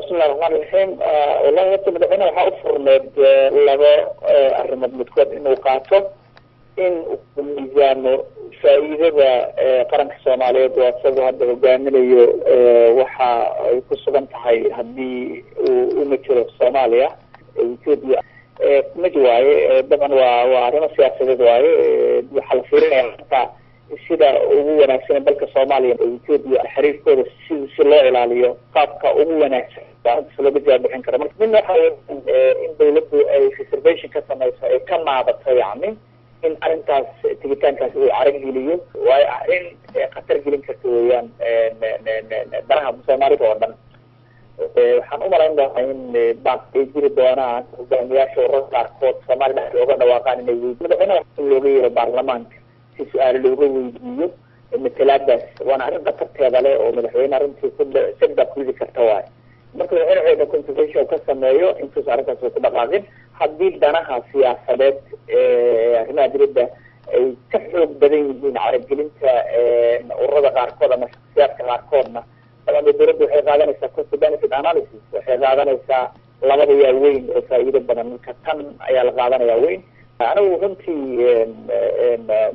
Bismillahi raxmaan raxiim. Wallahi horta madaxweyneha waxaa u furneed laba arrimood midkood inuu qaato, in uu miisaamo faa'iidada qaranka Soomaaliyeed oo isagu hadda hogaaminayo waxa ay ku sugan tahay haddii uu umatelo Soomaaliya Ethiopia mid waaye. Dabcan waa arrimo siyaasadeed waaye. Waxaa la fiirinaya marka sida ugu wanaagsan dalka Soomaaliya Ethiopia xiriirkooda si loo ilaaliyo, qaabka ugu wanaagsan looga jawaab bixin karo. Marka midna waxa in dawladdu ay reservation ka samayso, ay ka naabato, yacni in arrintaas tegitaankaas uu carag geliyo, waayo arrin khatar gelin karta weeyaan danaha Soomaalida oo dhan. Waxaan umalayn doonaa in baaq ay jiri doonaan hogaamiyaasha ururada qaarkood Soomaaliya dhex oga dhawaaqaan inay madaxweynaha in looga yeero baarlamaanka si su-aalo looga weydiiyo matalaadaas. Waana arrin khatarteeda leh oo madaxweyne arrintii ku setback ku ridi karta waayo. Marka madaxweyne waxay consultation ka sameeyo intuusa arrintaas ku dhaqaaqin, haddii danaha siyaasadeed arrimaha dibadda ay ka xoog badan yihiin carabgelinta ururada qaarkood ama shaksiyaadka qaarkoodna, dabcan dowladda waxay qaadanaysaa cost benefit analysis. Waxay qaadanaysaa labada yaa weyn oo faa'iido badan, marka tan ayaa la qaadanaya weyn. Anigu runtii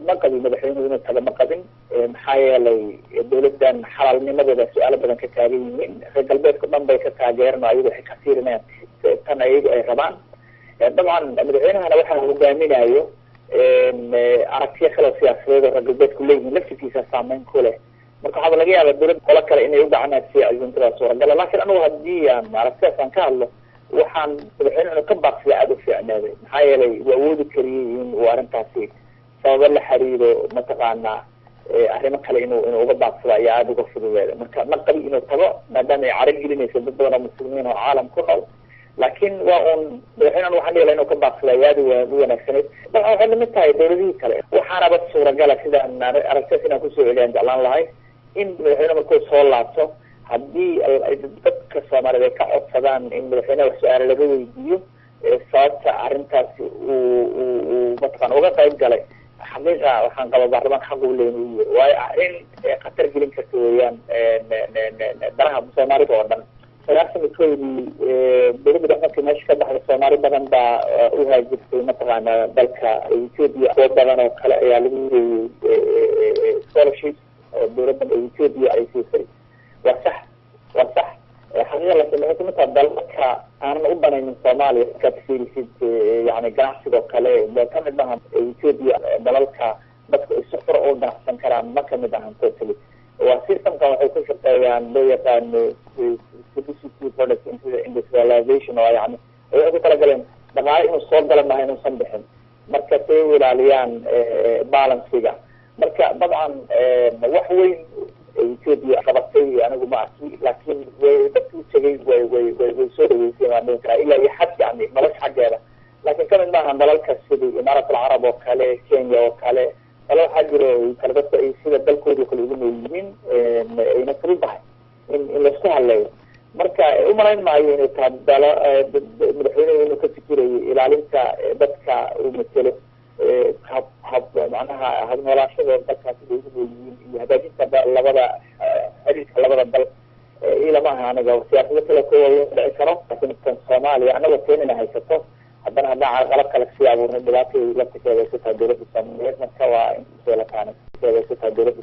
ma qabin madaxweynuhu inuu tago, ma qabin, maxaa yeelay dowladdan xalaalnimadooda su-aalo badan ka taagan yihiin. Reer galbeedka dhan bay ka taageeran oo ayagu waxay ka fiirinayaan tan ayagu ay rabaan. Dabcan madaxweynahana waxaa hogaaminayo aragtiyo kaleo siyaasadeed oo reer galbeedku leeyihiin, laftirkiisa saameyn ku leh. Marka waxaaba laga yaaba dowlad qolo kale inay u gacanasiiya casuumtada suuragala. Laakiin anigu haddii aan aragtidaas aan ka hadlo, waxaan madaxweyne inuu ka baaqsida aada u fiicneeday, maxaa yeelay wuu awoodi kariyey in uu arrintaasi sababo la xiriiro mataqaanaa arrimo kale inuu uga baaqsado ayaa aada uga fududeeda. Marka ma qabi inuu tago maadaama ay carag gelinayso dad badan oo muslimiin oo caalam ku nool, laakiin waa uun madaxweyne waxaan dhihi laha inuu ka baaqsada ayaa aada u wanaagsanayd. Dabcan waxay lamid tahay dowladihii kale. Waxaanaba suuragala sidaan aragtidaas inaan kusoo celiyaan jeclaan lahay in madaxweyne markuu soo laabto, haddii dadka Soomaaliyeed ay ka codsadaan in madaxweyneha wax su-aalo laga weydiiyo sababta arrintaasi uu mataqana uga qayb galay, xaqiiqa waxaan qaba baarlamaanka xaq u leeyin uu yiri, waayo arrin khatar gelin karta weeyaan danaha Soomaalida oo dhan. 91-dii dowladda dhex markii meesha ka baxday, Soomaali badan baa u haajirtay mataqaana dalka Ethiopia. Kuwo badan oo kale ayaa lagu geeyey scholarship oo dowladdan Ethiopia ay siisay. Waa sax, waa sax xaqiiqa, laakiin waxay kamid tahay dalalka aanan u banaynin Soomaaliya. Markaad fiirisid yani ganacsigoo kale, kamid maaha Ethiopia dalalka dadku ay si xor u ganacsan karaan, ma kamid ahan totally. Waa systemkan waxay ku shaqeeyaan loo yaqaano scarcity product industrialization, oo yani waxay ku talagaleen dhaqaale inuu soo gala maha inuusan bixin, marka say u ilaaliyaan balancega. Marka dabcan wax weyn Ethiopia qabatay anigu ma arki, laakiin way dadki u tegay way soo dhaweysay waan dhihi karaa ilaa iyo xad, yani nolosha xaggeeda. Laakiin kamid maaha dalalka sidii Imaarat Alcarab oo kale, Kenya oo kale. Dala waxaa jiro kale dadku ay sida dalkoodii kale ugu nool yihiin, ayna fududahay in laisku hadleeyo. Marka umalayn maayo inay tahay dalo madaxweynehu inuu ka fikirayo ilaalinta dadka uu matelo, hab macnaha habnoolaashadooda dalkaas sida ugu nool yihiin iyo hagaajinta labada xiriirka labada dal. Ilama aha aniga siyaasado kale kuwa dhici karo, laakiin tan Soomaaliya anagoo keenina haysato, haddana haddaan carqalad kale kasii abuurnay dhibaatay laftirkeeda ay ku tahay dowladda Soomaaliyeed. Marka waa in ku tahay dowladda.